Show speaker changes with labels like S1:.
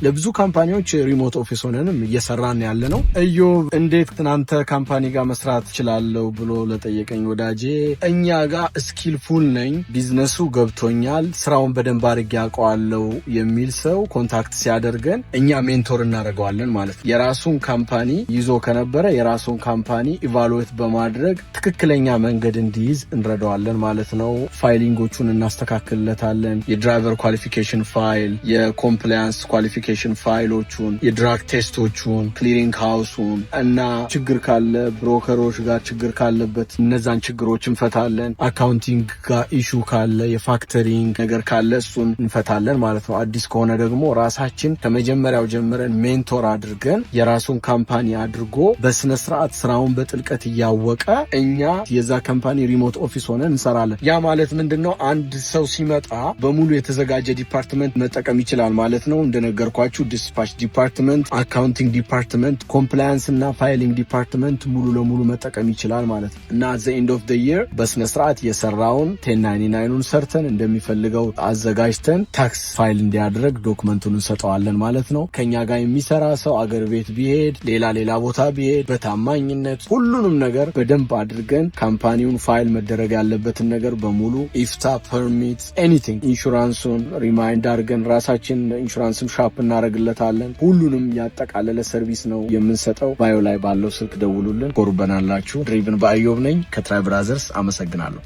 S1: ለብዙ company ዎች remote office ሆነንም እየሰራን ያለ ነው። እዮብ እንዴት እናንተ company ጋር መስራት እችላለሁ ብሎ ለጠየቀኝ ወዳጄ፣ እኛ ጋር skillful ነኝ፣ ቢዝነሱ ገብቶኛል፣ ስራውን በደንብ አድርጌ ያውቀዋለሁ የሚል ሰው contact ሲያደርገን እኛ mentor እናደርገዋለን ማለት ነው። የራሱን company ይዞ ከነበረ የራሱን company evaluate በማድረግ ትክክለኛ መንገድ እንዲይዝ እንረዳዋለን ማለት ነው። Filing ኦቹን እናስተካክልለታለን። የ driver qualification file፣ የ compliance qualification ፋይሎቹን፣ የ drug test ኦቹን፣ clearing house ኡን እና ችግር ካለ broker ኦች ጋር ችግር ካለበት እነዛን ችግሮች እንፈታለን። Accounting ጋር issue ካለ፣ የ factoring ነገር ካለ እሱን እንፈታለን ማለት ነው። አዲስ ከሆነ ደግሞ ራሳችን ከመጀመሪያው ጀምረን mentor አድርገን የራሱን company አድርጎ በስነ ስርዓት ስራውን በጥልቀት እያወቀ እኛ የዛ company remote office ሆነን እንሰራለን። ያ ማለት ምንድን ነው? አንድ ሰው ሲመጣ በሙሉ የተዘጋጀ department መጠቀም ይችላል ማለት ነው። እንደነገርኳችሁ dispatch department፣ accounting department፣ compliance እና filing department ሙሉ ለሙሉ መጠቀም ይችላል ማለት ነው። እና the end of the year በስነ ስርዓት የሰራውን 1099ኑን ሰርተን እንደሚፈልገው አዘጋጅተን tax file እንዲያደርግ document ኡን እንሰጠዋለን ማለት ነው። ከኛ ጋር የሚሰራ ሰው አገር ቤት ቢሄድ፣ ሌላ ሌላ ቦታ ቢሄድ በታማኝነት ሁሉንም ነገር በደንብ አድርገን company ውን ፋይል መደረግ ያለበትን ነገር በሙሉ IFTA permit፣ anything፣ insurance ኡን remind አድርገን ራሳችን insurance ም shop እናደርግለታለን። ሁሉንም ያጠቃለለ service ነው የምንሰጠው። Bio ላይ ባለው ስልክ ደውሉልን። ኮሩበናላችሁ። Driven by እዮብ ነኝ ከ Tri Brothers። አመሰግናለሁ።